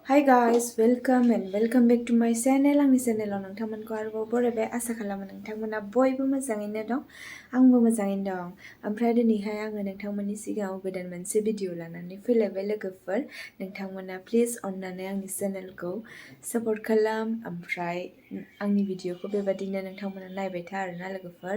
Hi guys, welcome back to my channel. आंनि चेनेलाव नोंथांमोनखौ आरोबाव बरायबाय आसा खालामो नोंथांमोना बयबो मोजाङैनो दं। आंबो मोजाङैनो दं। ओमफ्राय दिनैहाय आङो नोंथांमोननि सिगाङाव गोदान मोनसे भिडिअ लानानै फैलायबाय लोगोफोर। नोंथांमोना प्लिज अननानै आंनि चेनेलखौ सापर्ट खालाम ओमफ्राय आंनि भिडिअखौ बेबादिनो नोंथांमोना नायबाय था आरोना लोगोफोर।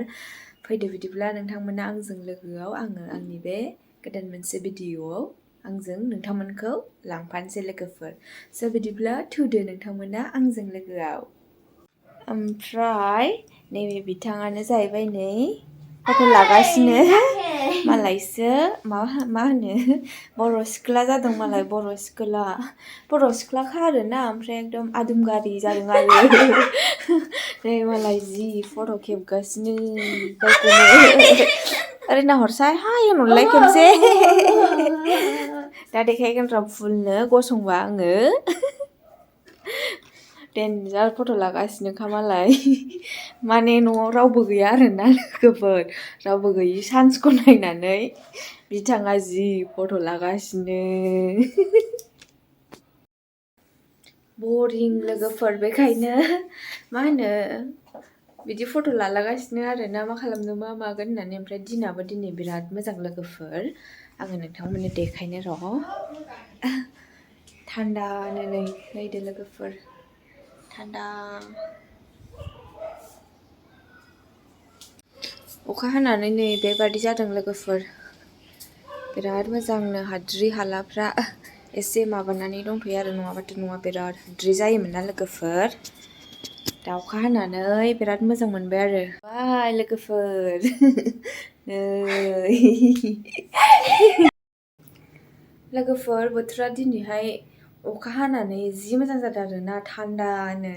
फैदो बिदिब्ला नोंथांमोना आंजों लोगोआव आङो आंनि बे गोदान मोनसे भिडिअआव आंजों नोंथांमोनखौ लांफानोसै लोगोफोर। स' बिदिब्ला थुदो नोंथांमोना आंजों लोगोआव। ओमफ्राय नैबे बिथाङानो जाहैबाय नै फट' लागासिनो मालायसो मा होनो बर' सिख्ला जादों मालाय बर' सिख्लाखा आरोना ओमफ्राय एकदम आदुमगारि जादों आरो नै मालाय जि फट' खेबगासिनो गावखौनो ओरै नाहरसाय हाय होनहरलाय खेबसे दा देखायगोन र' फुलनो गसंबा आङो डेन्जार फट' लागासिनोखा मालाय माने न'आव रावबो गैया आरोना लोगोफोर रावबो गैयि सान्सखौ नायनानै बिथाङा जि फट' लागासिनो बरिं लोगोफोर बेखायनो मा होनो बिदि फट' लागासिनो आरोना मा खालामनो मा मागोन होननानै ओमफ्राय दिनाबो दिनै बिराद मोजां लोगोफोर आङो नोंथांमोननो देखायनो र' थान्दानो नै नायदो लोगोफोर थान्दा अखा हानानै नै बेबादि जादों लोगोफोर बिराद मोजांनो हाद्रि हालाफ्रा एसे माबानानै दंथ'यो आरो नङाबाथ' नङा बिराद हाद्रि जायोमोन ना लोगोफोर दा अखा हानानै बिराद मोजां मोनबाय आरो बाय लोगोफोर नै लोगोफोर बोथोरा दिनैहाय अखा हानानै जि मोजां जादों आरोना थान्दानो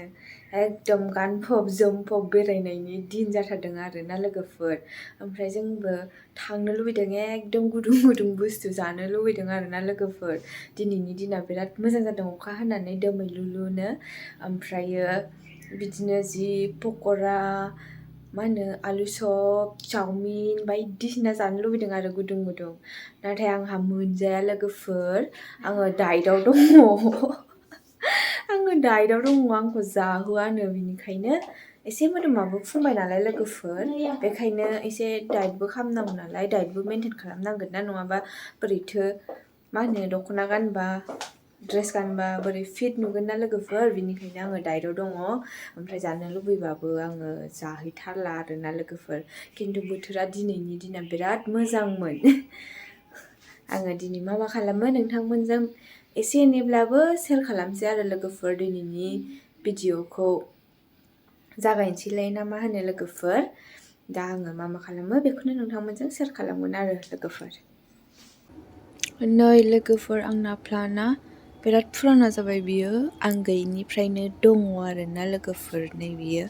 एकदम गानफब जोमफब बेरायनायनि दिन जाथारदों आरोना लोगोफोर ओमफ्राय जोंबो थांनो लुबैदों एकदम गुदुं गुदुं बुस्थु जानो लुबैदों आरोना लोगोफोर दिनैनि दिना बिराद मोजां जादों अखा हानानै दोमैलुलुनो ओमफ्रायो बिदिनो जि पक'रा मा होनो आलु चप चावमिन बायदिसिना जानो लुबैदों आरो गुदुं गुदुं नाथाय आंहा मोनजाया लोगोफोर आङो डाइटआव दङ आंखौ जाहोआनो बिनिखायनो एसे मोदोमाबो फुंबाय नालाय लोगोफोर बेखायनो एसे डाइटबो खालामनांगौ नालाय डाइटबो मेनटेन खालामनांगोन ना नङाबा बोरैथो मा होनो दख'ना गानबा ड्रेस गानबा बोरै फिट नुगोन ना लोगोफोर बिनिखायनो आङो डाइटआव दङ ओमफ्राय जानो लुबैबाबो आङो जाहैथारला आरोना लोगोफोर खिन्थु बोथोरा दिनैनि दिना बिराद मोजांमोन आङो दिनै मा खालामो नोंथांमोनजों एसे एनैब्लाबो शेयार खालामसै आरो लोगोफोर दिनैनि भिडिअखौ जागायनोसैलाय ना मा होनो लोगोफोर दा आङो मा खालामो बेखौनो नोंथांमोनजों शेयार खालामगोन आरो लोगोफोर नै लोगोफोर आंना प्लाना बिराद फुराना जाबाय बियो आं गैयिनिफ्रायनो दङ आरोना लोगोफोर नै बियो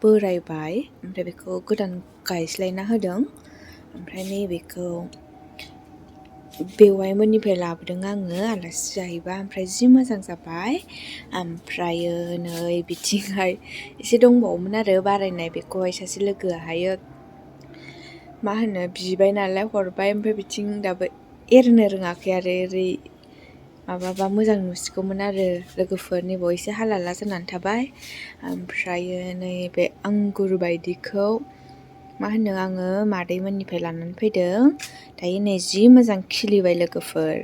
बोरायबाय ओमफ्राय बेखौ गोदान गायस्लायना होदों ओमफ्राय नैबेखौ बेवाइमोननिफ्राय लाबोदों आङो आलासि जाहैबा ओमफ्राय जि मोजां जाबाय ओमफ्रायो नै बिथिंहाय एसे दंबावोमोन आरो बारायनाय बेखौहाय सासे लोगोआहायो मा होनो बिबाय नालाय हरबाय ओमफ्राय बिथिं दाबो एरनो रोङाखै आरो ओरै माबाबा मोजां नुसिगौमोन आरो लोगोफोर नैबाव एसे हालाला जानानै थाबाय ओमफ्रायो नैबे आंगुर बायदिखौ मा होनो आङो मादैमोननिफ्राय लानानै फैदों दायो नै जि मोजां खिलिबाय लोगोफोर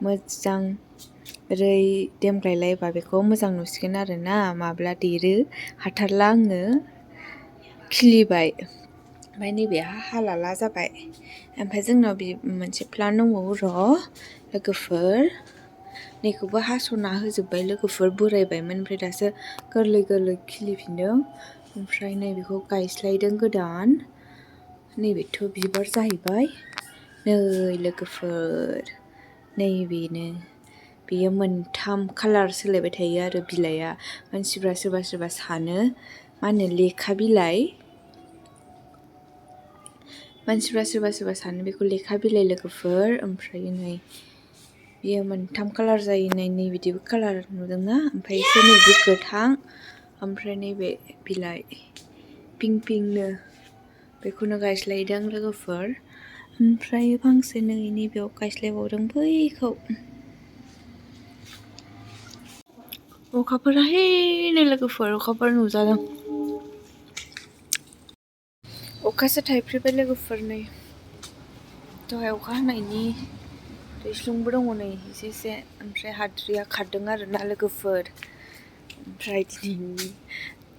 मोजां ओरै देमग्लायलायबा बेखौ मोजां नुसिगोन आरोना माब्ला देरो हाथारला आङो खिलिबाय ओमफ्राय नैबेहा हालाला जाबाय ओमफ्राय जोंनाव मोनसे प्लान दंबावो र' लोगोफोर नैखौबो हास'ना होजोब्बाय लोगोफोर बोरायबायमोन ओमफ्राय दासो गोरलै गोरलै खिलिफिनदों ओमफ्राय नैबेखौ गायस्लायदों गोदान नैबेथ' बिबार जाहैबाय नै लोगोफोर नैबेनो बेयो मोनथाम कालार सोलायबाय थायो आरो बिलाइआ मानसिफ्रा सोरबा सानो मा होनो लेखा बिलाइ मानसिफ्रा सोरबा सानो बेखौ लेखा बिलाइ लोगोफोर ओमफ्राय नै बियो मोनथाम कालार जायो नै बिदिबो कालार नुदोंना ओमफ्राय एसे नैबे गोथां ओमफ्राय नैबे बिलाइ पिंकनो बेखौनो गायस्लायदों लोगोफोर ओमफ्राय फांसे नै नैबेयाव गायस्लायबावदों बैखौ अखाफोरा हैनै लोगोफोर अखाफोर नुजादों अखासो थाइफ्रिबाय लोगोफोर नै दहाय अखा हानायनि दैस्लुंबो दङ नै एसे ओमफ्राय हाद्रिया खारदों आरोना लोगोफोर ओमफ्राय दिनैनि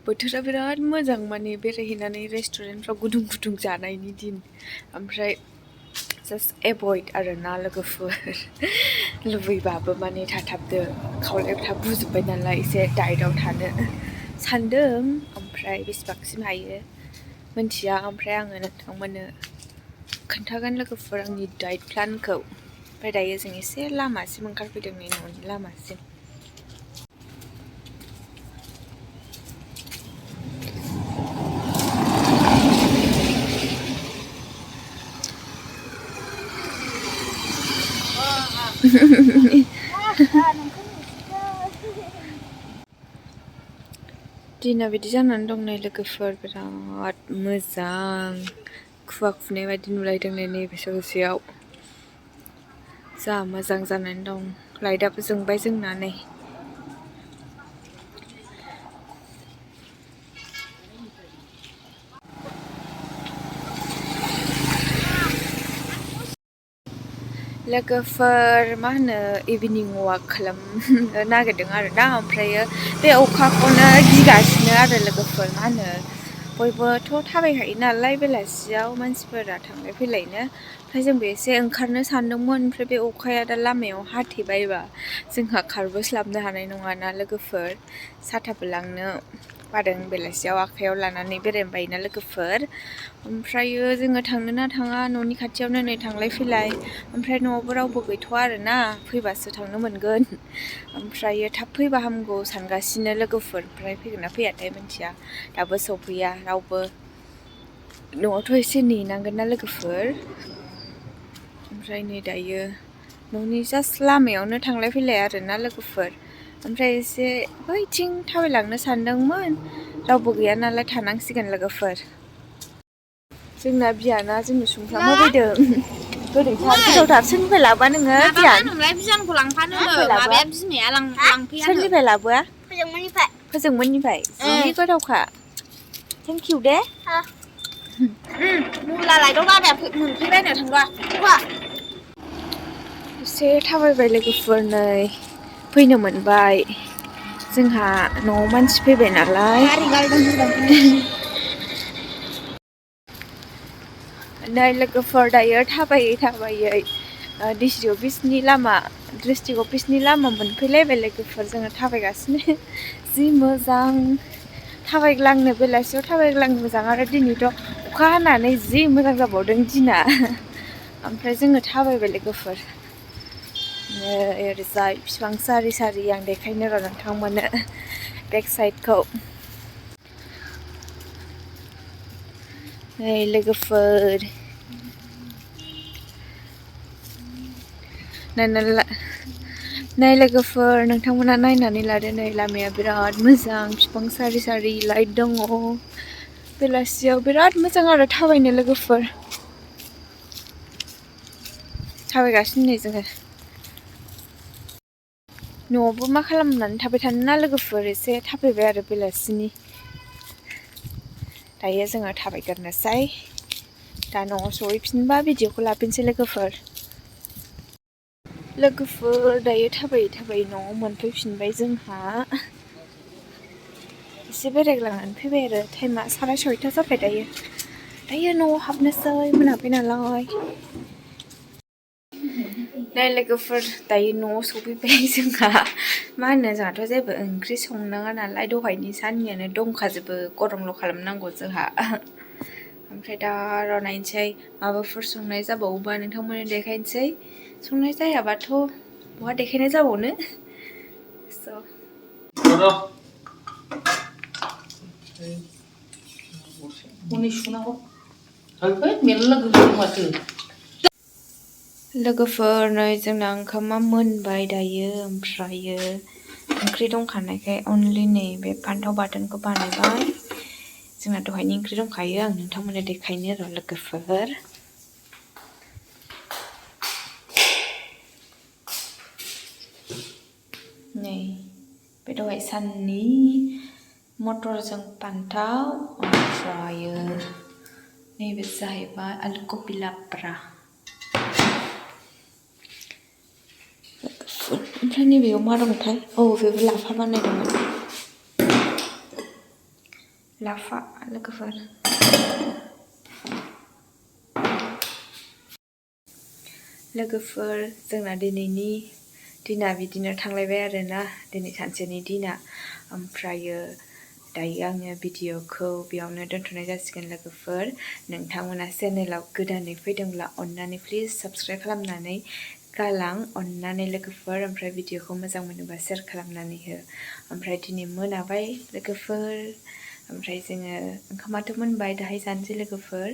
बोथोरा बिराद मोजां माने बेरायहैनानै रेस्टुरेन्टफ्राव गुदुं गुदुं जानायनि दिन ओमफ्राय जास्ट एभयड आरोना लोगोफोर लुबैबाबो माने थाथाबदो खावलायफ्रा बुजोब्बाय नालाय एसे डाइटआव थानो सानदों ओमफ्राय बेसेबांसिम हायो मिन्थिया ओमफ्राय आङो नोंथांमोननो खोन्थागोन लोगोफोर आंनि डाइट प्लानखौ ओमफ्राय दायो जों एसे लामासिम ओंखारफैदों नै न'नि लामासिम दिना बिदि जानानै दं नै लोगोफोर बिराद मोजां खुवा खुनाय बायदि नुलायदों नै नैबे ससेयाव जा मोजां जानानै दं लाइटआबो जोंबाय जोंना नै लोगोफोर मा होनो इभिनिं वाक खालामनो नागिरदों आरोना ओमफ्रायो बे अखाखौनो गिगासिनो आरो लोगोफोर मा होनो बयबोथ' थाबायखायो नालाय बेलासियाव मानसिफोरा थांलाय फैलायनो ओमफ्राय जोंबो एसे ओंखारनो सानदोंमोन ओमफ्राय बे अखाया दा लामायाव हाथेबायबा जोंहा खारबोस्लाबनो हानाय नङाना लोगोफोर साथाबो लांनो बादों बेलासियाव आखाइयाव लानानै बेरायनो बायोना लोगोफोर ओमफ्रायो जोङो थांनो ना थाङा न'नि खाथियावनो नै थांलाय फैलाय ओमफ्राय न'आवबो रावबो गैथ'वा आरोना फैबासो थांनो मोनगोन ओमफ्रायो थाब फैबा हामगौ सानगासिनो लोगोफोर ओमफ्राय फैगोन ना फैयाथाय मिन्थिया दाबो सफैया रावबो न'आवथ' एसे नेनांगोन ना लोगोफोर ओमफ्राय नै दायो न'नि जास्ट लामायावनो थांलाय फैलाय आरोना लोगोफोर ओमफ्राय एसे बैथिं थाबायलांनो सानदोंमोन रावबो गैया नालाय थानांसिगोन लोगोफोर जोंना बियाना जोंनो सुमफ्राम होफैदों गोदैथार गोथावथार सोरनिफ्राय लाबोआ नोङो बियान बियानखौ लांफानो माबाया बिमाया लांफैया सोरनिफ्राय लाबोआ फोजोंमोननिफ्राय जि गोथावखा थेंक इउ दे मुला लायदाव बाबाया मोनफैबायनो थांबा एसे थाबायबाय लोगोफोर नै फैनो मोनबाय जोंहा न'आव मानसि फैबाय नालाय नै लोगोफोर दायो थाबायै थाबायै डिस्ट्रिक्ट अफिसनि लामा मोनफैलायबाय लोगोफोर जोङो थाबायगासिनो जि मोजां थाबायग्लांनो बेलासियाव थाबायग्लांनो मोजां आरो दिनैथ' अखा हानानै जि मोजां जाबावदों दिना ओमफ्राय जोङो थाबायबाय लोगोफोर ओरैजाय बिफां सारि सारि आं देखायनो र' नोंथांमोननो बेक साइडखौ नै लोगोफोर नै लोगोफोर नोंथांमोना नायनानै लादो नै लामाया बिराद मोजां बिफां सारि सारि लाइट दङ बेलासियाव बिराद मोजां आरो थाबायनो लोगोफोर थाबायगासिनो नै जोङो न'आवबो मा खालामनानै थाबाय थानो ना लोगोफोर एसे थाबायबाय आरो बेलासिनि दायो जोङो थाबायग्रोनोसै दा न'आव सहैफिनबा भिडिअखौ लाफिनसै लोगोफोर दायो थाबायै थाबायै न'आव मोनफैफिनबाय जोंहा एसे बेरायग्लांनानै फैबाय आरो टाइमा 6:30 जाबाय दायो न'आव हाबनोसै मोनाबाय नालाय नै लोगोफोर दायो न'आव सफैबाय जोंहा मा होनो जोंहाथ' जेबो ओंख्रि संनाङा नालाय दहायनि साननियानो दंखाजोबो गरमल' खालामनांगौ जोंहा ओमफ्राय दा र' नायनोसै माबाफोर संनाय जाबावोबा नोंथांमोननो देखायनोसै संनाय जायाबाथ' बहा देखायनाय जाबावनो लोगोफोर नै जोंना ओंखामा मोनबाय दायो ओमफ्रायो ओंख्रि दंखानायखाय अनलि नै बे फान्थाव बाथोनखौ बानायबाय जोंना दहायनि ओंख्रि दंखायो आं नोंथांमोननो देखायनो र' लोगोफोर नै बे दहाय साननि मटरजों फान्थाव ओमफ्रायो नैबे जाहैबाय आलु कबि लाब्रा ओमफ्राय नैबेयाव मा दंथाय बेबो लाफा बानायदोंमोन लाफा लोगोफोर जोंना दिनैनि दिना बिदिनो थांलायबाय आरोना दिनै सानसेनि दिना ओमफ्रायो दायो आङो भिडिअखौ बेयावनो दोनथ'नाय जासिगोन लोगोफोर नोंथांमोना चेनेलाव गोदानै फैदोंब्ला अन्नानै प्लिज साबस्क्राइब खालामनानै गालां अन्नानै लोगोफोर ओमफ्राय भिडिअखौ मोजां मोनोबा शेयार खालामनानै हो ओमफ्राय दिनै मोनाबाय लोगोफोर ओमफ्राय जोङो ओंखामाथ' मोनबाय दाहाय जानोसै लोगोफोर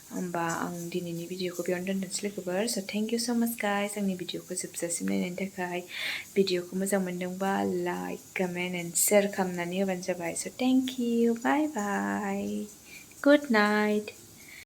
होमबा आं दिनैनि भिडिअखौ बेयावनो दोनथ'नोसै लोगोफोर स' थेंक इउ स' माच गाइस आंनि भिडिअखौ जोबजासिम नायनायनि थाखाय भिडिअखौ मोजां मोनदोंबा लाइक कमेन्ट एन्ड शेयार खालामनानै होबानो जाबाय स' thank you bye bye good night